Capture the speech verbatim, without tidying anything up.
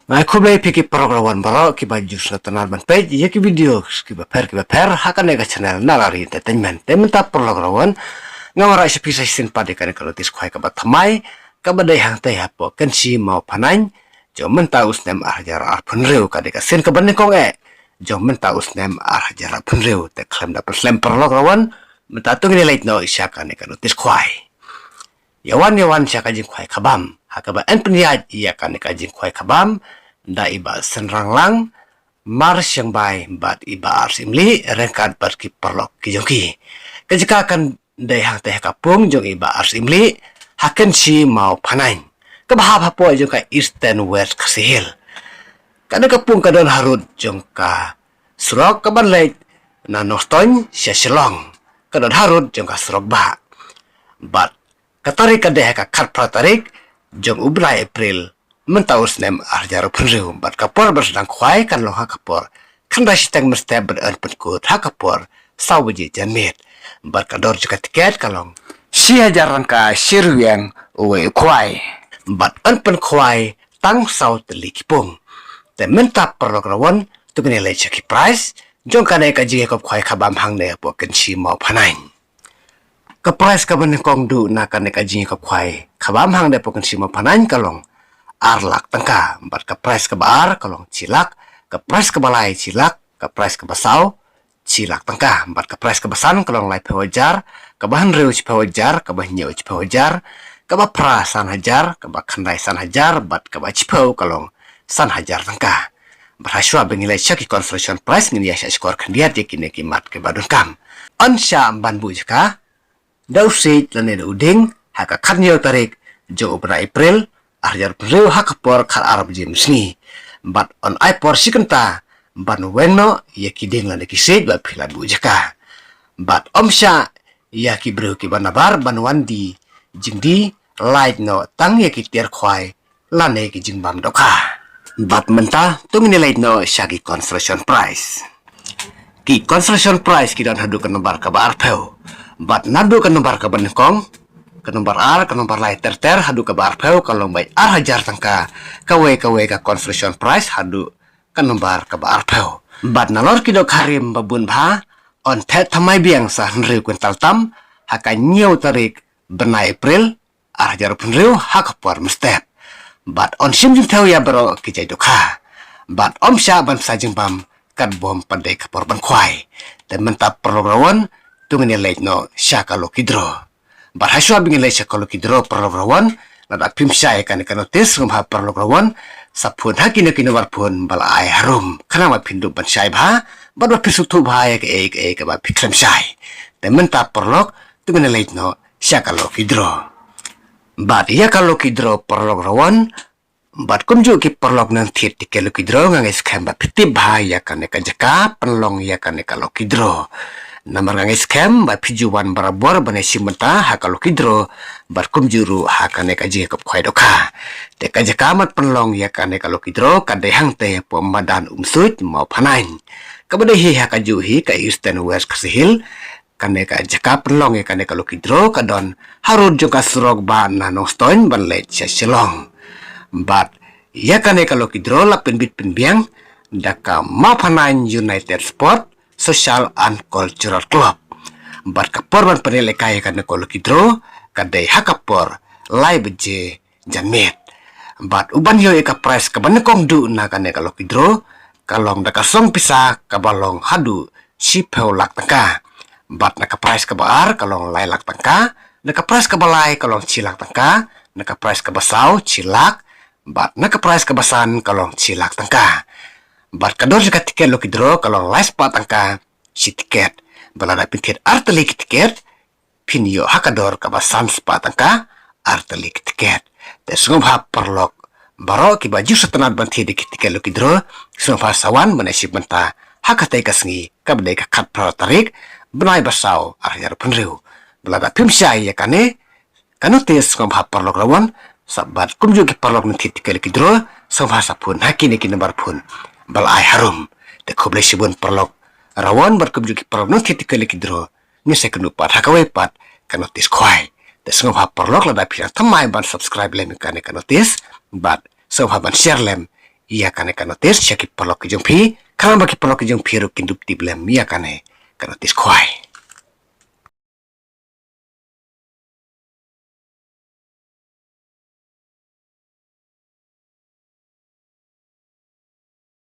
Nga ai khublei phi ki paralok rawan baroh kiba ju sngewtynnat ban peit ïa ki video kiba pher kiba pher ha kane ka channel Nalari Entertainment. Te mynta paralok rawan nga wanrah sha phi sa shisien pat ïa kane ka notis khwai kaba thymmai kaba dei hangtei hapoh Kynshi Mawphanaiñ jong mynta u snem ar hajar arphew hynriew, ka dei ka sien kaba nyngkong eh jong mynta u snem ar hajar arphew hynriew. Te khlem da pynslem paralok rawan, mynta to ngin ïa leit noh sha kane ka notis khwai. Ïa wan ïa wan sha ka jingkhwai khabam, ha kaba yn pynïaid ïa kane ka jingkhwai khabam da i Bah Synrang Lang Marshiangbai bad i Bah Arsimli ryngkat bad ki paralok ki jong ki. Ka jaka kan dei hangtei ha ka pung jong i Bah Arsimli ha Kynshi Mawphanaiñ, kaba hap hapoh jong ka Eastern West Khasi Hills. Kane ka pung ka don harud jong ka surok kaban leit na Nongstoiñ sha Shillong, ka don harud jong ka surok bah. Bad ka tarik ka dei ha ka khatphra tarik jong u bnai April mynta u snem ar hajar arphew hynriew. Bad ka por ban sdang khwai kan long ha ka por khyndai shiteng mynstep bad yn pynkut ha ka por saw baje janmiet. Bad ka dor jong ka tiket ka long shi hajar tyngka shi ryngwiang uwei u khwai. Bad yn pynkhwai tang saw tylli ki pung. Te mynta paralok rawan to ngin ïa leit sha ki prize jong kane ka jingïakop khwai khabam hangne hapoh Kynshi Mawphanaiñ. Ka prize kaba nyngkong duh na kane ka jingïakop khwai khabam hangne hapoh Kynshi Mawphanaiñ ka long ar lak tyngka. Bad ka prize kaba ar ka long shi lak, ka prize kaba lai shi lak, ka prize kaba saw shi lak tyngka. Bad ka prize kaba san ka long laiphew hajar, kaba hynriew shiphew hajar, kaba hynñiew shiphew hajar, kaba phra san hajar, kaba khyndai san hajar, bad kaba shiphew ka long san hajar tyngka. Bad hashwa ba ngin leit sha ki consolation prize ngin ïa shah shkor khyndiat ïa kine ki mat kiba donkam. Yn shah ban buh jaka da u siej lane da u dieng ha ka khathynñiew tarik jong u bnai April ar hajar arphew hynriew ha ka por khatar baje mynsngi. Bad yn ai por shi kynta ban weng noh ïa ki dieng lane ki siej ba phi la buh jaka. Bad ym shah ïa ki briew kiba nabar ban wan die jingdie, lait noh tang ïa ki tiar khwai lane ki jingbam dohkha. Bad mynta to ngin ïa leit noh sha ki consolation prize. Ki consolation prize ki don haduh ka nombar kaba arphew. Bad naduh ka nombar kaba nyngkong, ka nombar ar, ka nombar lai ter ter haduh kaba arphew ka long beit ar hajar tyngka kawei kawei ka consolation prize haduh ka nombar kaba arphew. Bad nalor ki dohkha rim ba bun bha yn theh thymmai biang sa hynriew kwintal tam ha ka hynñiew tarik bnai April ar hajar arphew hynriew ha ka por mynstep. Bad yn shim jingthew ïa baroh ki jait dohkha. Bad ym shah ban pynshai jingbam katba ym pat dei ka por ban khwai. Te mynta paralok rawan to ngin ïa leit noh sha ka lucky draw. Bad hashwa ba ngin leit sha ka lucky draw paralok rawan, lada phim shai ïa kane ka notis sngewbha paralok rawan sa phone ha kine ki nombar phone ba la ai harum khnang ba phin dup ban shai bha bad ba phin sngewthuh bha ïa kaei kaei kaba phi khlem shai. Te mynta paralok to ngin ïa leit noh sha ka lucky draw. Bad ïa ka lucky draw paralok rawan, bad kumjuh ki paralok nongthied tiket lucky draw, nga ngeit skhem ba phi tip bha ïa kane ka jaka pynlong ïa kane ka lucky draw. Namar nga ngeit skhem ba phi ju wan barabor ban ïashim bynta ha ka lucky draw bad kumjuh ruh ha kane ka jingïakop khwai dohkha. Te ka jaka ban pynlong ïa kane ka lucky draw ka dei hangtei hapoh madan Umsuid, Mawphanaiñ, kaba dei hi ha kajuh hi ka Eastern West Khasi Hills. Kane ka jaka pynlong ïa kane ka lucky draw ka don harud jong ka surok bah na Nongstoiñ ban leit sha Shillong. Bad ïa kane ka lucky draw la pynbit pynbiang da ka Mawphanaiñ United Sport Social and Cultural Club. Bad ka por ban pynïalehkai ïa kane ka lucky draw ka dei ha ka por lai baje janmiet. Bad uban ïoh ïa ka prize kaba nyngkong duh na kane ka lucky draw ka long da ka song pisa kaba long haduh shiphew lak tyngka. Bad na ka prize kaba ar ka long lai lak tyngka, na ka prize kaba lai ka long shi lak tyngka, na ka prize kaba saw shi lak, bad na ka prize kaba san ka long shi lak tyngka. Bad ka dor jong ka tiket lucky draw ka long lai spah tyngka shi tiket. Bad lada phin thied ar tylli ki tiket phin ïoh ha ka dor kaba san spah tyngka ar tylli ki tiket. Te sngewbha paralok baroh kiba ju sngewtynnat ban thied ïa ki tiket lucky draw, sngewbha sa wan ban ïashim bynta ha katei ka sngi kaba dei ka khatphra tarik bnai ba saw ar hajar arphew hynriew. Bad lada phim shai ïa kane ka notis sngewbha paralok rawan, sa bad kumjuh ki paralok nongthied tiket lucky draw sngewbha sa phone ha kine ki nombar phone ba la ai harum. Te khublei shibun paralok rawan bad kumjuh ki paralok nongthied tiket lucky draw. Ngin sa ïakynduh pat ha kawei pat ka notis khwai. Te sngewbha paralok lada phi dang thymmai ban subscribe lem ïa kane ka notis bad sngewbha ban share lem ïa kane ka notice sha ki paralok ki jong phi, khnang ba ki paralok ki jong phi ruh kin dup tip lem ïa kane ka notice khwai.